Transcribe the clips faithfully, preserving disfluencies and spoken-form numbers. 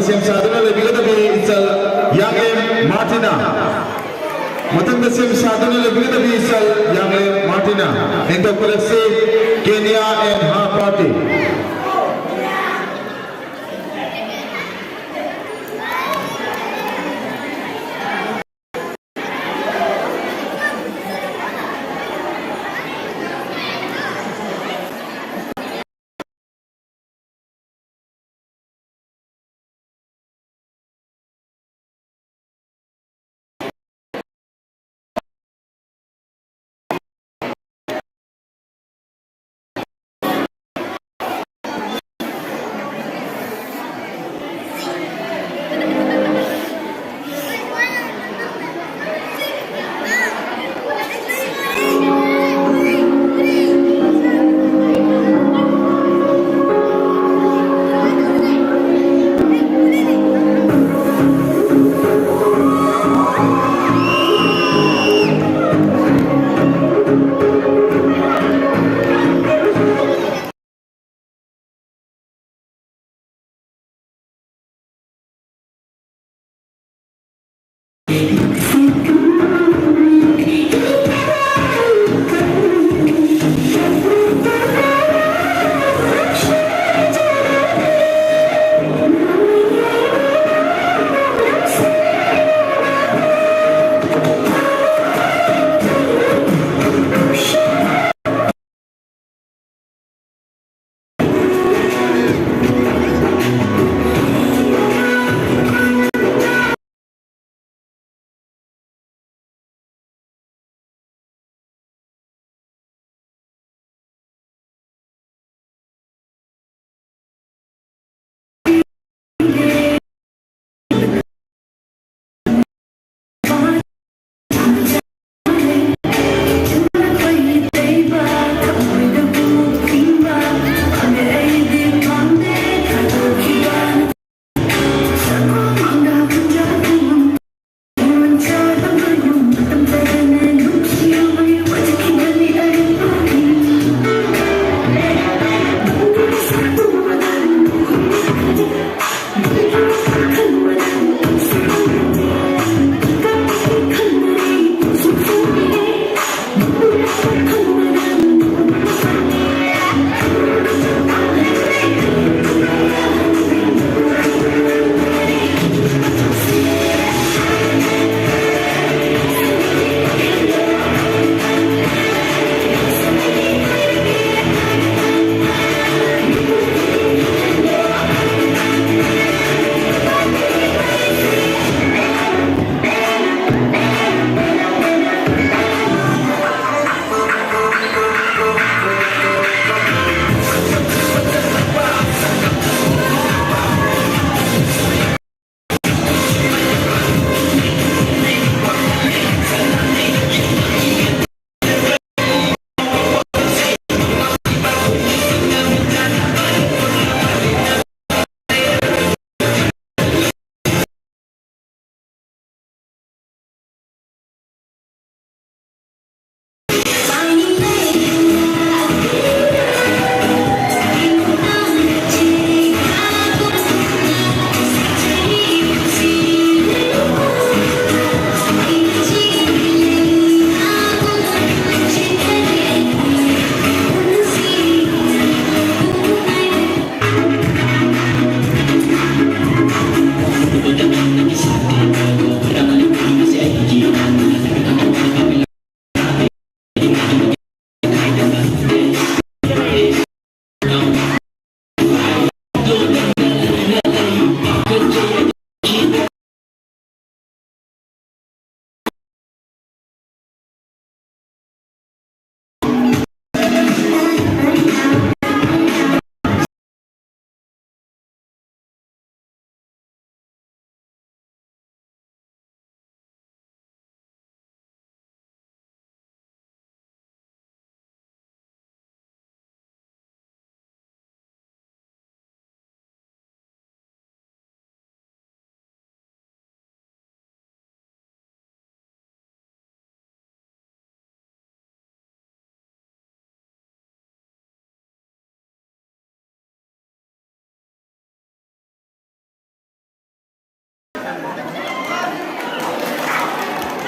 ꯁꯦꯝ ꯁꯥꯗꯨꯅ ꯂꯩꯕꯤꯒꯗꯕꯤ ꯏꯆꯜ ꯌꯥꯡꯂꯦꯝ ꯃꯥꯔꯇꯤꯅꯥ꯫ ꯃꯊꯪꯗ ꯁꯦꯝ ꯁꯥꯗꯨꯅ ꯂꯩꯕꯤꯒꯗꯕꯤ ꯏꯆꯜ ꯌꯥꯡꯂꯦꯝ ꯃꯥꯔꯇꯤꯅꯥ꯫ ꯍꯦꯟꯗꯣꯛꯄꯤꯔꯛꯁꯤ Kenya and her party꯫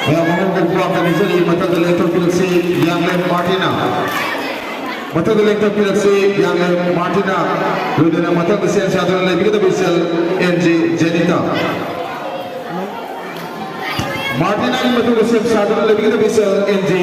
ꯃꯌꯥꯝ ꯑꯃ ꯀꯧꯕ ꯂꯥꯛꯄ ꯅꯤꯡꯁꯤꯡꯂꯤ꯫ ꯃꯊꯪꯗ ꯂꯦꯡꯊꯣꯛꯄꯤꯔꯛꯁꯤ, ꯌꯥꯡꯂꯦꯟ ꯃꯥꯔꯇꯤꯅꯥ꯫ ꯃꯊꯪꯗ ꯂꯦꯡꯊꯣꯛꯄꯤꯔꯛꯁꯤ, ꯌꯥꯡꯂꯦꯟ ꯃꯥꯔꯇꯤꯅꯥ꯫ ꯂꯣꯏꯅꯅ ꯃꯊꯪꯗ ꯁꯦꯝ ꯁꯥꯗꯨꯅ ꯂꯩꯕꯤꯒꯗꯕ ꯏꯆꯜ ꯑꯦꯟ ꯖꯦ ꯖꯦꯅꯤꯇꯥ꯫ ꯃꯥꯔꯇꯤꯅꯥꯒꯤ ꯃꯇꯨꯡꯗ ꯁꯦꯝ ꯁꯥꯗꯨꯅ ꯂꯩꯕꯤꯒꯗꯕ ꯏꯆꯜ ꯑꯦꯟ ꯖꯦ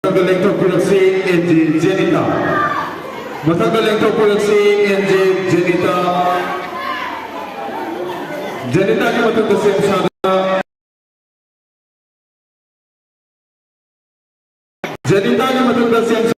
ꯃꯊꯪꯗ ꯂꯦꯡꯊꯣꯛꯄꯤꯔꯛꯁꯤ, ꯑꯦꯟ ꯖꯦ ꯖꯦꯅꯤꯇꯥ꯫ ꯃꯊꯪꯗ ꯂꯦꯡꯊꯣꯛꯄꯤꯔꯛꯁꯤ, ꯑꯦꯟ ꯖꯦ ꯖꯦꯅꯤꯇꯥ꯫ ꯖꯦꯅꯤꯇꯥꯒꯤ ꯃꯊꯪꯗ ꯁꯦꯝ ꯁꯥꯗꯨꯅ, ꯖꯦꯅꯤꯇꯥꯒꯤ ꯃꯊꯪꯗ ꯁꯦꯝ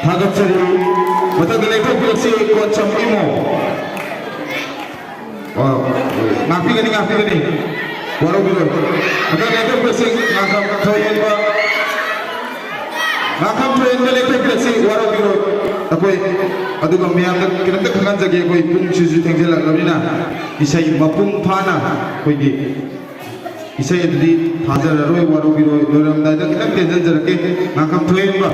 ꯊꯥꯒꯠꯆꯔꯤ꯫ ꯃꯊꯪꯗ ꯂꯦꯡꯊꯣꯛꯄꯤꯔꯛꯁꯤ, ꯀꯣꯟꯁꯝ ꯏꯃꯣ꯫ ꯑꯣ, ꯉꯥꯛꯄꯤꯒꯅꯤ, ꯉꯥꯛꯄꯤꯒꯅꯤ꯫ ꯋꯥꯔꯧꯕꯤꯔꯣꯏ꯫ ꯃꯊꯪꯗ ꯂꯦꯡꯊꯣꯛꯄꯤꯔꯛꯁꯤ, ꯉꯥꯈꯝ ꯊꯣꯏꯍꯦꯟꯕ꯫ ꯉꯥꯈꯝ ꯂꯦꯞꯊꯣꯛꯄꯤꯔꯁꯤ, ꯋꯥꯔꯧꯕꯤꯔꯣꯏ꯫ ꯑꯩꯈꯣꯏ ꯑꯗꯨꯒ ꯃꯌꯥꯝꯗ ꯈꯤꯇꯪꯇ ꯈꯪꯍꯟꯖꯒꯦ, ꯑꯩꯈꯣꯏ ꯄꯨꯡꯁꯤꯁꯨ ꯊꯦꯡꯖꯤꯜꯂꯛꯂꯕꯅꯤꯅ ꯏꯁꯩ ꯃꯄꯨꯡ ꯐꯥꯅ ꯑꯩꯈꯣꯏꯒꯤ ꯏꯁꯩ ꯑꯗꯨꯗꯤ ꯊꯥꯖꯔꯔꯣꯏ, ꯋꯥꯔꯧꯕꯤꯔꯣꯏ꯫ ꯂꯣꯏꯔꯝꯗꯥꯏꯗ ꯈꯤꯇꯪ ꯇꯦꯟꯖꯟꯖꯔꯛꯀꯦ, ꯉꯥꯡꯐꯝ ꯊꯣꯏꯍꯦꯟꯕ꯫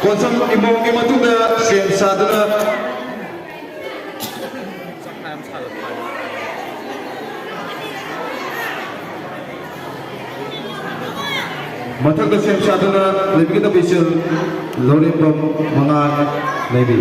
ꯀꯣꯟꯁꯝ ꯏꯃꯣꯝꯒꯤ ꯃꯇꯨꯡꯗ ꯁꯦꯝ ꯁꯥꯗꯨꯅ ꯃꯊꯛꯇ ꯁꯦꯝ ꯁꯥꯗꯨꯅ ꯂꯩꯕꯤꯒꯗꯕ ꯏꯆꯜ ꯂꯧꯔꯦꯝꯕꯝ ꯃꯉꯥꯜ ꯂꯩꯕꯤ꯫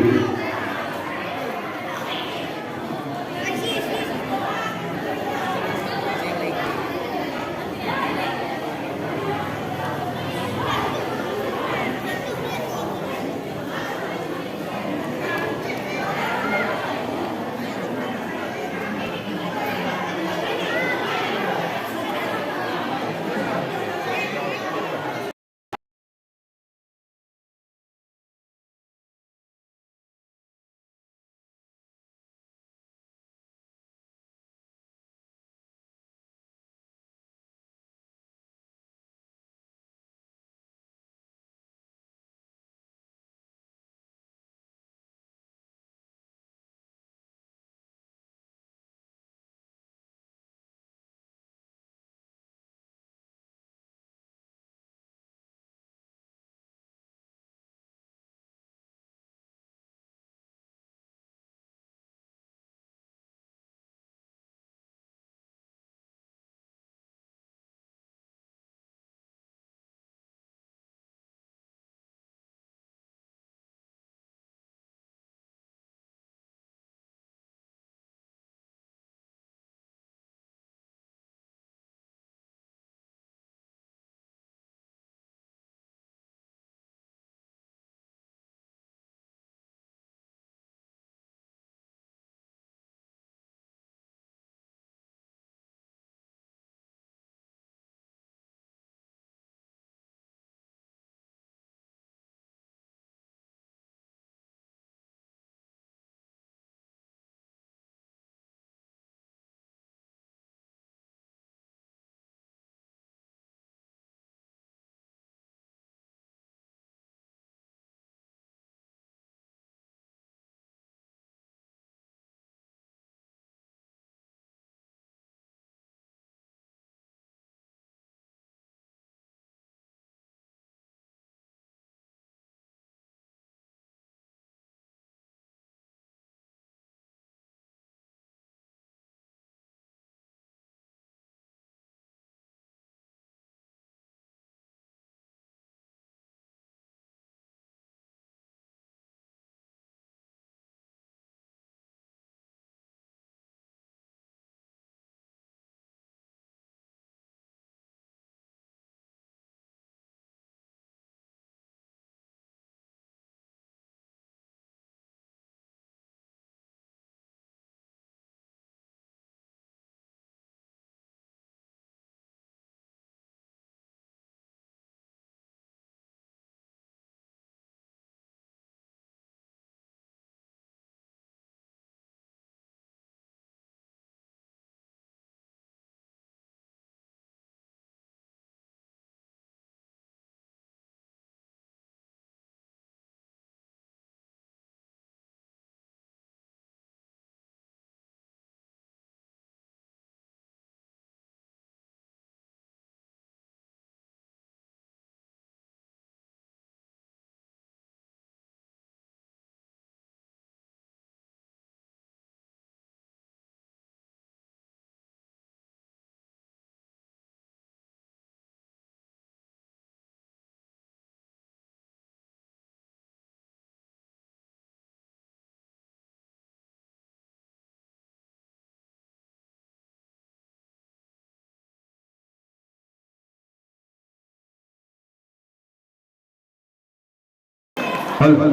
ꯍꯜꯂꯣ꯫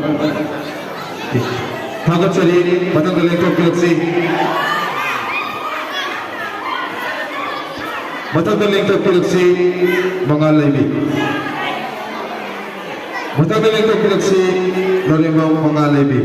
ꯊꯥꯒꯠꯆꯔꯤ꯫ ꯃꯊꯪꯗ ꯂꯦꯡꯊꯣꯛꯄꯤꯔꯛꯁꯤ꯫ ꯃꯊꯪꯗ ꯂꯦꯡꯊꯣꯛꯄꯤꯔꯛꯁꯤ꯫ ꯃꯉꯥꯜ ꯂꯩꯕꯤ꯫ ꯃꯊꯪꯗ ꯂꯦꯡꯊꯣꯛꯄꯤꯔꯛꯁꯤ꯫ ꯂꯧꯔꯦꯝꯕꯝ ꯃꯉꯥꯜ ꯂꯩꯕꯤ꯫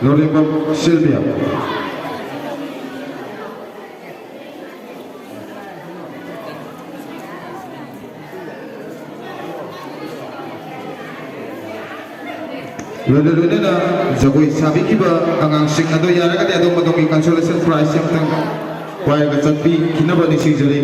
ꯂꯧꯔꯦꯝꯕꯝ ꯁꯤꯜꯚꯤꯌꯥ꯫ ꯂꯣꯏꯅ ꯂꯣꯏꯅꯅ ꯖꯒꯣꯏ ꯁꯥꯕꯤꯈꯤꯕ ꯑꯉꯥꯡꯁꯤꯡ ꯑꯗꯣ ꯌꯥꯔꯒꯗꯤ ꯑꯗꯣꯝ ꯑꯗꯣꯝꯒꯤ consolation prize ꯑꯃꯇꯪ ꯄꯥꯏꯔꯒ ꯆꯠꯄꯤꯈꯤꯅꯕ ꯅꯤꯡꯁꯤꯡꯖꯔꯤ꯫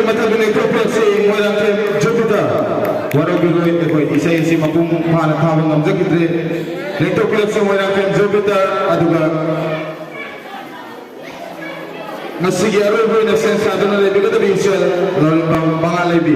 ꯃꯊꯪꯗ ꯂꯦꯡꯊꯣꯛꯄꯤꯔꯁꯤ ꯃꯣꯏꯔꯥꯡꯊꯦꯝ ꯖꯨꯄꯤꯇꯔ꯫ ꯋꯥꯔꯧꯕꯤꯔꯣꯏ, ꯑꯩꯈꯣꯏ ꯏꯁꯩ ꯑꯁꯤ ꯃꯄꯨꯡ ꯐꯥꯅ ꯊꯥꯕ ꯉꯝꯖꯈꯤꯗ꯭ꯔꯦ꯫ ꯂꯦꯡꯊꯣꯛꯄꯤꯔꯁꯤ ꯃꯣꯏꯔꯥꯡꯊꯦꯝ ꯖꯨꯄꯤꯇꯔ꯫ ꯑꯗꯨꯒ ꯉꯁꯤꯒꯤ ꯑꯔꯣꯏꯕ ꯑꯣꯏꯅ ꯁꯦꯟ ꯁꯥꯗꯨꯅ ꯂꯩꯕꯤꯒꯗꯕ ꯏꯆꯦꯜ ꯂꯣꯔꯦꯝꯕꯝ ꯃꯉꯥꯜꯂꯩꯕꯤ꯫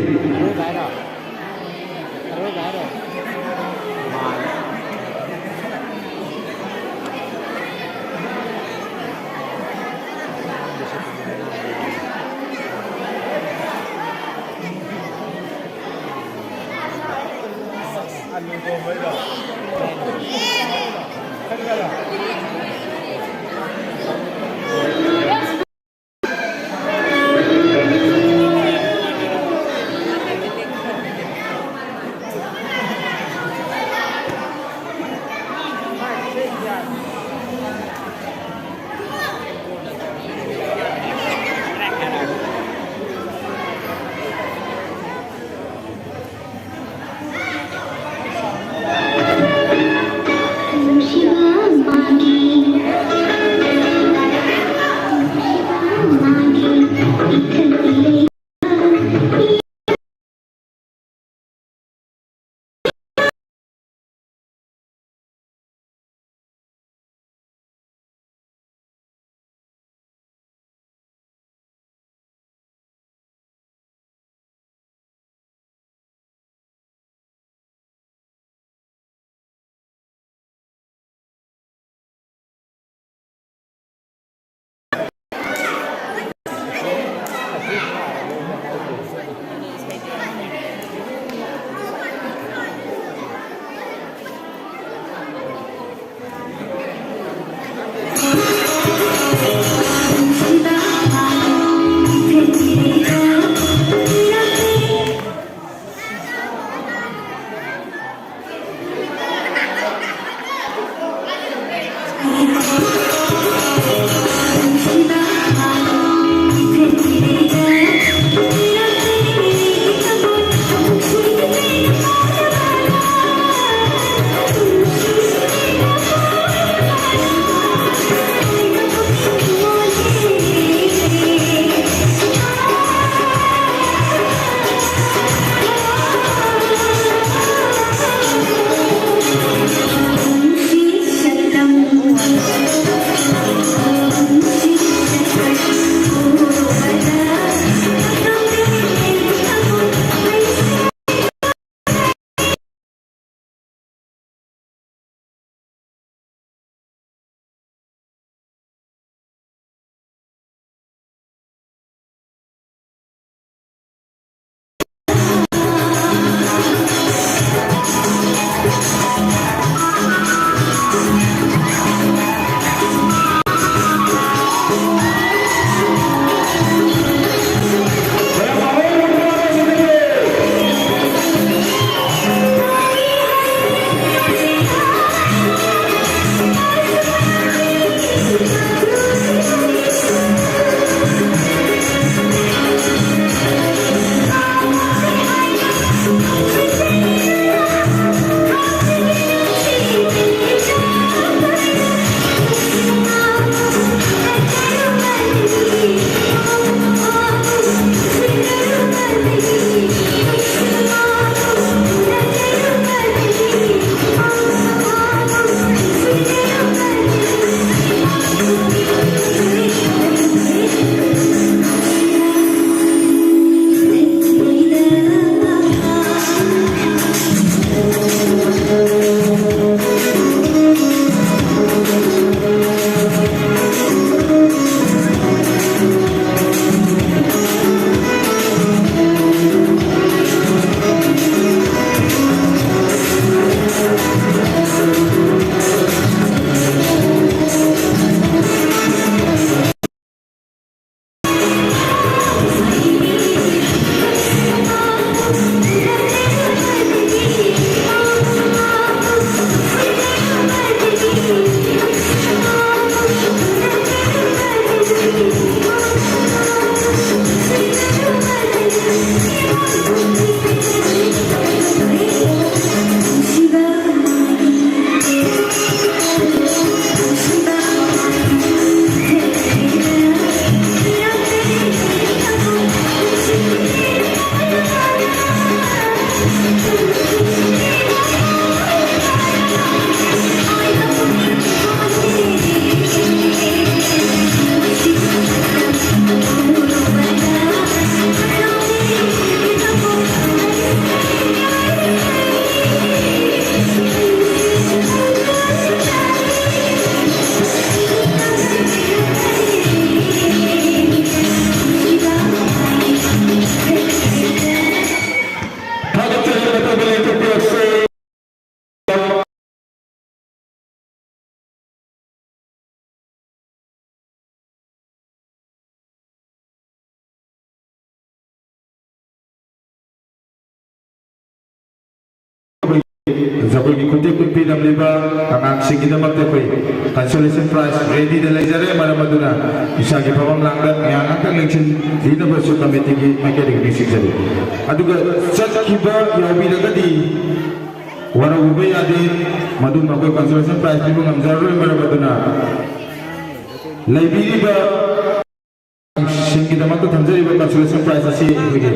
ꯑꯩꯈꯣꯏꯒꯤ ꯈꯨꯠꯇꯦꯛ ꯈꯨꯠꯄꯤꯔꯝꯂꯤꯕ ꯑꯉꯥꯡꯁꯤꯡꯒꯤꯗꯃꯛꯇ ꯑꯩꯈꯣꯏ consolation prize readyꯗ ꯂꯩꯖꯔꯦ꯫ ꯃꯔꯝ ꯑꯗꯨꯅ ꯏꯁꯥꯒꯤ ꯐꯝꯐꯝ ꯂꯥꯡꯗ ꯃꯌꯥꯝ ꯉꯥꯛꯇꯪ ꯂꯦꯡꯁꯤꯟꯕꯤꯅꯕꯁꯨ committeeꯒꯤ ꯃꯥꯏꯀꯩꯗꯒꯤ ꯅꯤꯡꯁꯤꯡꯖꯔꯤ꯫ ꯑꯗꯨꯒ ꯆꯠꯈꯤꯕ ꯌꯥꯎꯕꯤꯔꯒꯗꯤ ꯋꯥꯔꯧꯕꯤꯕ ꯌꯥꯗꯦ, ꯃꯗꯨꯃ ꯑꯩꯈꯣꯏ consolation prize ꯄꯤꯕ ꯉꯝꯖꯔꯔꯣꯏ꯫ ꯃꯔꯝ ꯑꯗꯨꯅ ꯂꯩꯕꯤꯔꯤꯕ ꯁꯤꯡꯒꯤꯗꯃꯛꯇ ꯊꯝꯖꯔꯤꯕ consolation prize ꯑꯁꯤ ꯑꯩꯈꯣꯏꯒꯤ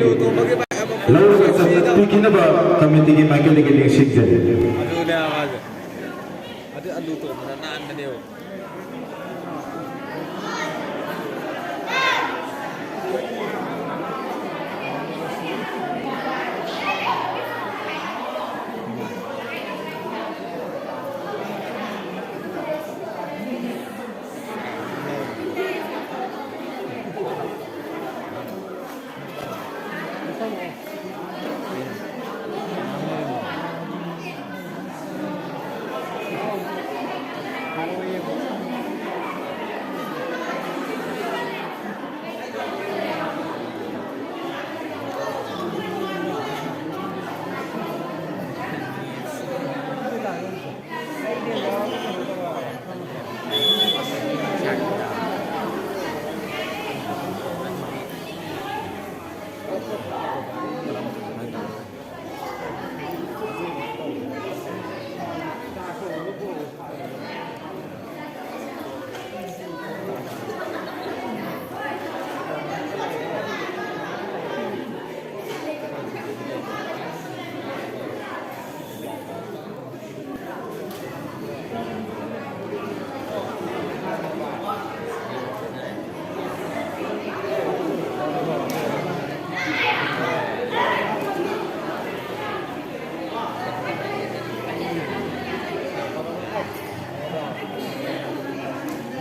ꯂꯧꯔꯒ ꯆꯠꯄꯤꯈꯤꯅꯕ committeeꯒꯤ ꯃꯥꯏꯀꯩꯗꯒꯤ ꯅꯤꯡꯁꯤꯡꯖꯔꯤ꯫ ꯑꯗꯨꯅꯦ ꯃꯥꯁꯦ꯫ ꯑꯗꯨ ꯑꯂꯨ ꯇꯣꯡꯕꯗ ꯅꯥꯟꯕꯅꯦꯕ꯫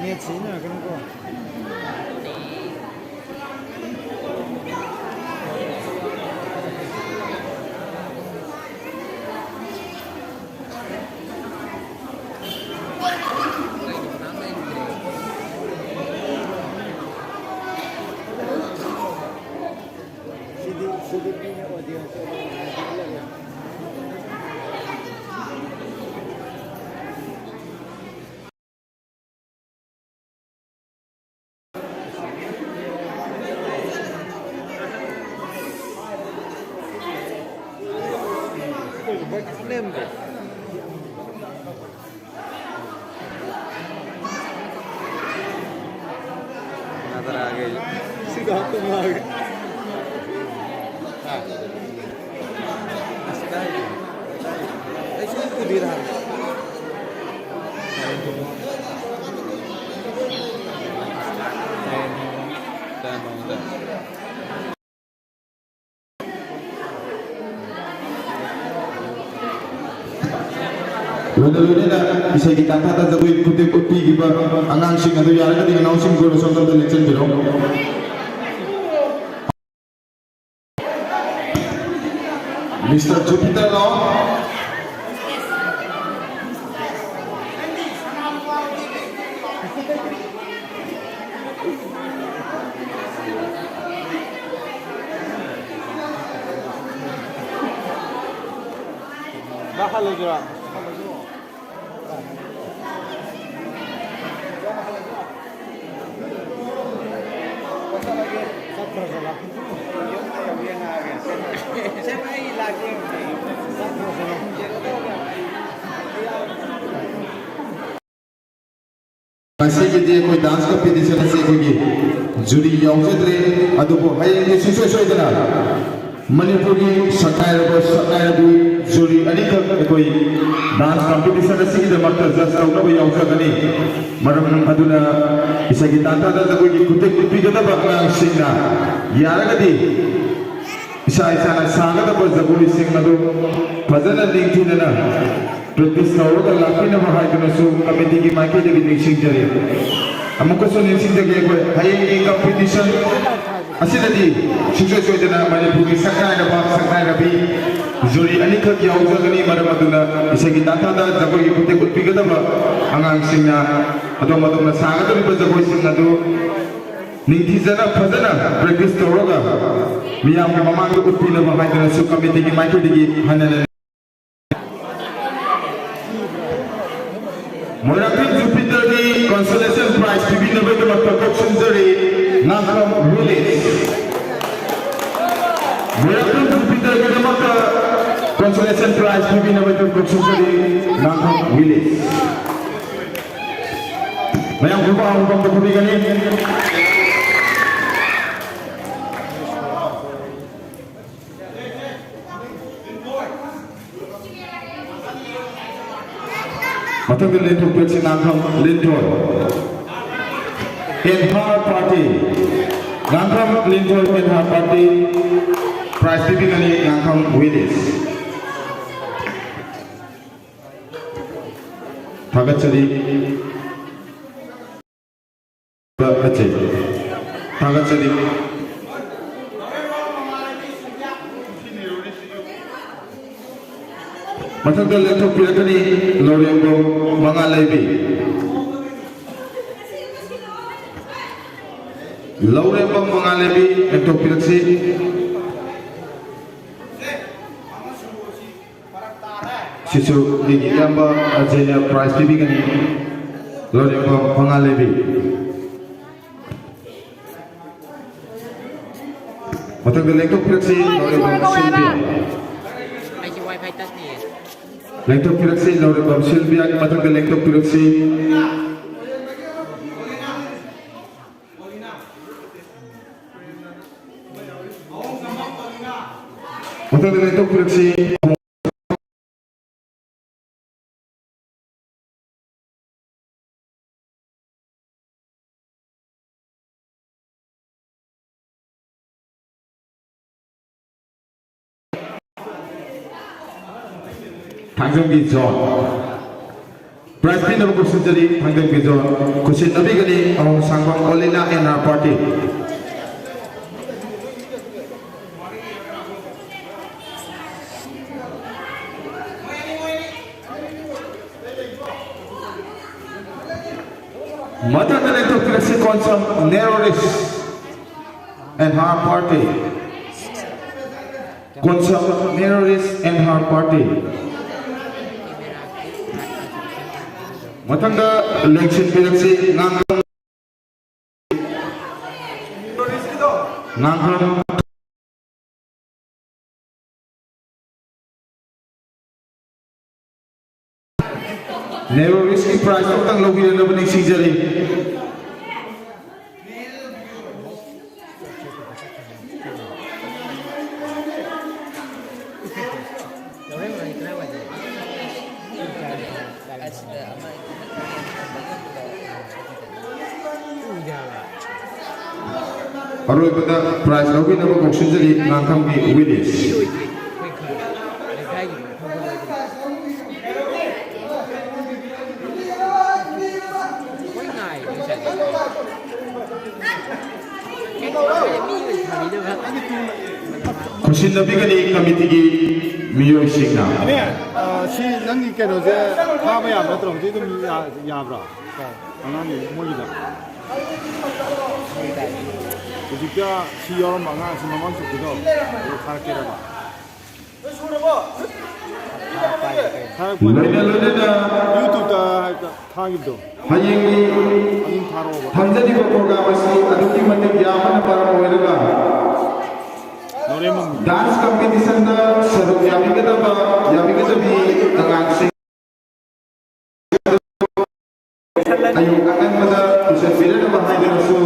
ꯅꯦꯠꯁꯤ ꯌꯥꯒꯅꯤꯀꯣ꯫ ꯁꯤꯗꯤ, ꯁꯤꯗꯤ ꯃꯤꯅ audience ꯑꯣꯏꯅ ꯉꯥꯏꯕꯤꯔꯒ ꯂꯩꯔꯦ꯫ ꯂꯩꯔꯝꯗ꯭ꯔꯦ꯫ ꯀꯅꯥ ꯀꯅꯥꯒꯤ? ꯁꯤꯗ ꯍꯥꯞꯄ ꯃꯥꯒꯦ꯫ ꯍꯥ? ꯑꯁ, ꯀꯥꯏꯗꯦ꯫ ꯑꯩ ꯁꯨꯝ ꯄꯨꯗꯣꯏꯔꯥ ꯍꯥꯏꯕ꯫ ꯂꯣꯏꯅ ꯂꯣꯏꯅꯅ ꯏꯁꯩꯒꯤ ꯇꯥꯟꯊꯥꯗ ꯖꯒꯣꯏ ꯈꯨꯇꯦꯛ ꯎꯠꯄꯤꯈꯤꯕ ꯑꯉꯥꯡꯁꯤꯡ ꯑꯗꯨ ꯌꯥꯔꯒꯗꯤ ꯑꯅꯥꯎꯟꯁꯤꯡ ꯒꯣꯜ ꯑꯁꯣꯝꯗ ꯑꯝꯇ ꯂꯦꯡꯁꯤꯟꯕꯤꯔꯣ꯫ ꯃꯤꯁꯇꯔ ꯖꯨꯄꯤꯇꯔ ꯂꯥꯛꯑꯣ꯫ ꯉꯁꯤꯒꯤꯗꯤ ꯑꯩꯈꯣꯏ ꯗꯥꯟꯁ ꯀꯝꯄꯤꯇꯤꯁꯟ ꯑꯁꯤ ꯑꯩꯈꯣꯏꯒꯤ ꯖꯨꯔꯤ ꯌꯥꯎꯖꯗ꯭ꯔꯦ, ꯑꯗꯨꯕꯨ ꯍꯌꯦꯡꯗꯤ ꯁꯨꯡꯁꯣꯏ ꯁꯣꯏꯗꯅ ꯃꯅꯤꯄꯨꯔꯒꯤ ꯁꯛꯅꯥꯏꯔꯕ ꯁꯛꯅꯥꯏꯔꯕꯤ ꯖꯨꯔꯤ ꯑꯅꯤꯈꯛ ꯑꯩꯈꯣꯏ ꯗꯥꯟꯁ ꯀꯝꯄꯤꯇꯤꯁꯟ ꯑꯁꯤꯒꯤꯗꯃꯛꯇ ꯖꯁ ꯇꯧꯅꯕ ꯌꯥꯎꯖꯒꯅꯤ꯫ ꯃꯔꯝ ꯑꯗꯨꯅ ꯏꯁꯩꯒꯤ ꯇꯥꯟꯊꯥꯗ ꯖꯒꯣꯏꯒꯤ ꯈꯨꯇꯦꯛ ꯎꯠꯄꯤꯒꯗꯕ ꯑꯉꯥꯡꯁꯤꯡꯅ ꯌꯥꯔꯒꯗꯤ ꯏꯁꯥ ꯏꯁꯥꯅ ꯁꯥꯒꯗꯕ ꯖꯒꯣꯏꯁꯤꯡ ꯑꯗꯨ ꯐꯖꯅ ꯅꯤꯡꯊꯤꯅꯅ ꯄ꯭ꯔꯦꯛꯇꯤꯁ ꯇꯧꯔꯒ ꯂꯥꯛꯄꯤꯅꯕ ꯍꯥꯏꯗꯨꯅꯁꯨ ꯀꯃꯤꯇꯤꯒꯤ ꯃꯥꯏꯀꯩꯗꯒꯤ ꯅꯤꯡꯁꯤꯡꯖꯔꯤ꯫ ꯑꯃꯨꯛꯀꯁꯨ ꯅꯤꯡꯁꯤꯡꯖꯒꯦ, ꯑꯩꯈꯣꯏ ꯍꯌꯦꯡꯒꯤ ꯀꯝꯄꯤꯇꯤꯁꯟ ꯑꯁꯤꯗꯗꯤ ꯁꯨꯡꯁꯣꯏ ꯁꯣꯏꯗꯅ ꯃꯅꯤꯄꯨꯔꯒꯤ ꯁꯛꯅꯥꯏꯔꯕ ꯁꯛꯅꯥꯏꯔꯕꯤ ꯖꯨꯔꯤ ꯑꯅꯤꯈꯛ ꯌꯥꯎꯖꯒꯅꯤ꯫ ꯃꯔꯝ ꯑꯗꯨꯅ ꯏꯁꯩꯒꯤ ꯇꯥꯟꯊꯥꯗ ꯖꯒꯣꯏꯒꯤ ꯈꯨꯇꯦꯛ ꯎꯠꯄꯤꯒꯗꯕ ꯑꯉꯥꯡꯁꯤꯡꯅ ꯑꯗꯣꯝ ꯑꯗꯣꯝꯅ ꯁꯥꯒꯗꯧꯔꯤꯕ ꯖꯒꯣꯏꯁꯤꯡ ꯑꯗꯨ ꯅꯤꯡꯊꯤꯖꯅ ꯐꯖꯅ ꯄ꯭ꯔꯦꯛꯇꯤꯁ ꯇꯧꯔꯒ ꯃꯤꯌꯥꯝꯒꯤ ꯃꯃꯥꯡꯗ ꯎꯠꯄꯤꯅꯕ ꯍꯥꯏꯗꯨꯅꯁꯨ ꯀꯃꯤꯇꯤꯒꯤ ꯃꯥꯏꯀꯩꯗꯒꯤ ꯍꯟꯅ Moirangthem ꯖꯨꯄꯤꯇꯔꯒꯤ consolation prize ꯄꯤꯕꯤꯅꯕꯒꯤꯗꯃꯛꯇ ꯀꯧꯁꯤꯟꯖꯔꯤ, ꯉꯥꯈꯥꯝ ꯋꯤꯂꯦꯖ꯫ Moirangthem ꯖꯨꯄꯤꯇꯔꯒꯤꯗꯃꯛꯇ consolation prize ꯁꯨꯆꯔꯤ ꯉꯥꯡꯐꯝ ꯋꯤꯂꯤꯁ꯫ ꯃꯌꯥꯝ ꯈꯨꯕꯥꯛ ꯑꯃꯃꯝꯗ ꯈꯨꯕꯤꯒꯅꯤ꯫ ꯃꯊꯪꯗ ꯂꯦꯟꯊꯣꯛꯄꯤꯔꯛꯁꯤ ꯉꯥꯡꯐꯝ ꯂꯤꯟꯊꯣꯏ, ꯑꯦꯟ ꯍꯥꯔ ꯄꯥꯔꯇꯤ꯫ ꯉꯥꯡꯐꯝ ꯂꯤꯟꯊꯣꯏ, ꯑꯦꯟ ꯍꯥꯔ ꯄꯥꯔꯇꯤ꯫ ꯄ꯭ꯔꯥꯏꯖ ꯄꯤꯕꯤꯒꯅꯤ ꯉꯥꯡꯐꯝ ꯋꯤꯂꯤꯁ꯫ ꯊꯥꯒꯠꯆꯔꯤ꯫ ꯊꯥꯒꯠꯆꯔꯤ꯫ ꯃꯊꯪꯗ ꯂꯦꯡꯊꯣꯛꯄꯤꯔꯛꯀꯅꯤ ꯂꯧꯔꯦꯝꯕꯝ ꯃꯉꯥꯜꯂꯩꯕꯤ꯫ ꯂꯧꯔꯦꯝꯕꯝ ꯃꯉꯥꯜꯂꯩꯕꯤ ꯂꯦꯡꯊꯣꯛꯄꯤꯔꯛꯁꯤ꯫ ꯁꯤꯁꯨ ꯑꯩꯒꯤ ꯏꯌꯥꯝꯕ ꯑꯖꯌꯅ ꯄ꯭ꯔꯥꯏꯖ ꯄꯤꯕꯤꯒꯅꯤ꯫ ꯂꯧꯔꯦꯝꯕꯝ ꯃꯉꯥꯜꯂꯩꯕꯤ꯫ ꯃꯊꯪꯗ ꯂꯦꯡꯊꯣꯛꯄꯤꯔꯛꯁꯤ, ꯂꯧꯔꯦꯝꯕꯝ ꯁꯤꯜꯚꯤꯌꯥ꯫ ꯑꯩꯒꯤ ꯋꯥꯏ ꯐꯥꯏ ꯇꯠꯅꯤꯌꯦ꯫ ꯂꯦꯡꯊꯣꯛꯄꯤꯔꯛꯁꯤ, ꯂꯧꯔꯦꯝꯕꯝ ꯁꯤꯜꯚꯤꯌꯥꯒꯤ ꯃꯊꯪꯗ ꯂꯦꯡꯊꯣꯛꯄꯤꯔꯛꯁꯤ꯫ ꯃꯊꯪꯗ ꯂꯦꯡꯊꯣꯛꯄꯤꯔꯛꯁꯤ꯫ ꯊꯥꯡꯖꯝꯒꯤ ꯖꯣꯟ꯫ ꯄ꯭ꯔꯥꯏꯖ ꯄꯤꯅꯕ ꯀꯧꯁꯤꯟꯖꯔꯤ ꯊꯥꯡꯖꯝꯒꯤ ꯖꯣꯟ꯫ ꯈꯨꯠꯁꯤꯟꯅꯕꯤꯒꯅꯤ ꯑꯋꯥꯡ ꯁꯥꯡꯕꯝ ꯑꯣꯂꯤꯅꯥ ꯑꯦꯟ ꯑꯥꯔ ꯄꯥꯔꯇꯤ꯫ ꯃꯊꯪꯗ ꯂꯦꯡꯊꯣꯛꯄꯤꯔꯛꯁꯤ ꯀꯣꯟꯁꯝ ꯅꯦꯔꯣꯔꯤꯁ ꯑꯦꯟ ꯍꯥꯔ ꯄꯥꯔꯇꯤ꯫ ꯀꯣꯟꯁꯝ ꯅꯦꯔꯣꯔꯤꯁ ꯑꯦꯟ ꯍꯥꯔ ꯄꯥꯔꯇꯤ꯫ ꯃꯊꯪꯗ ꯂꯦꯡꯁꯤꯟꯕꯤꯔꯛꯁꯤ ꯉꯥꯡ ꯉꯥꯡꯐꯝ ꯅꯦꯔꯣ ꯔꯤꯁꯀꯤ ꯄ꯭ꯔꯥꯏꯖ ꯑꯃꯇꯪ ꯂꯧꯕꯤꯔꯛꯅꯕ ꯅꯤꯡꯁꯤꯡꯖꯔꯤ꯫ ꯑꯔꯣꯏꯕꯗ ꯄ꯭ꯔꯥꯏꯖ ꯂꯧꯕꯤꯅꯕ ꯀꯧꯁꯤꯟꯖꯔꯤ ꯉꯥꯡꯈꯝꯒꯤ ꯋꯤꯂꯤꯁ꯫ ꯈꯨꯠꯁꯤꯟꯅꯕꯤꯒꯅꯤ ꯀꯃꯤꯇꯤꯒꯤ ꯃꯤꯑꯣꯏꯁꯤꯡꯅ꯫ ꯑꯅꯦ, ꯑ, ꯁꯤ ꯅꯪꯒꯤ ꯀꯩꯅꯣꯁꯦ ꯊꯥꯕ ꯌꯥꯕ ꯅꯠꯇ꯭ꯔꯣ? ꯍꯧꯖꯤꯛ ꯑꯗꯨꯝ ꯌꯥ-, ꯌꯥꯕ꯭ꯔꯣ? ꯑꯉꯥꯡꯒꯤ ꯃꯣꯏꯒꯤꯗ꯫ ꯍꯧꯖꯤꯛꯇ ꯁꯤ ꯌꯥꯎꯔꯝꯕ ꯑꯉꯥꯡꯁꯤ ꯃꯃꯥꯡ ꯆꯨꯞꯄꯤꯗꯣ ꯑꯗꯨ ꯊꯥꯔꯛꯀꯦꯔꯕ? ꯊꯥꯔꯛꯄ ꯂꯣꯏꯅ ꯂꯣꯏꯅꯅ YouTube-ꯇ ꯍꯦꯛꯇ ꯊꯥꯈꯤꯕꯗꯣ꯫ ꯍꯌꯦꯡꯒꯤ ꯑꯗꯨꯝ ꯊꯥꯔꯛꯑꯣꯕ꯫ ꯊꯝꯖꯔꯤꯕ program ꯑꯁꯤ ꯑꯗꯨꯛꯀꯤ ꯃꯇꯤꯛ ꯌꯥꯝꯕꯅ ꯃꯔꯝ ꯑꯣꯏꯔꯒ ꯅꯣꯔꯦꯃꯝ꯫ Dance competition-ꯗ ꯁꯔꯨꯛ ꯌꯥꯕꯤꯒꯗꯕ, ꯌꯥꯕꯤꯒꯗꯕꯤ ꯑꯉꯥꯡꯁꯤꯡ ꯑꯌꯨꯛ ꯑꯉꯟꯕꯗ ꯄꯨꯁꯤꯟꯕꯤꯔꯛꯅꯕ ꯍꯥꯏꯗꯨꯅꯁꯨ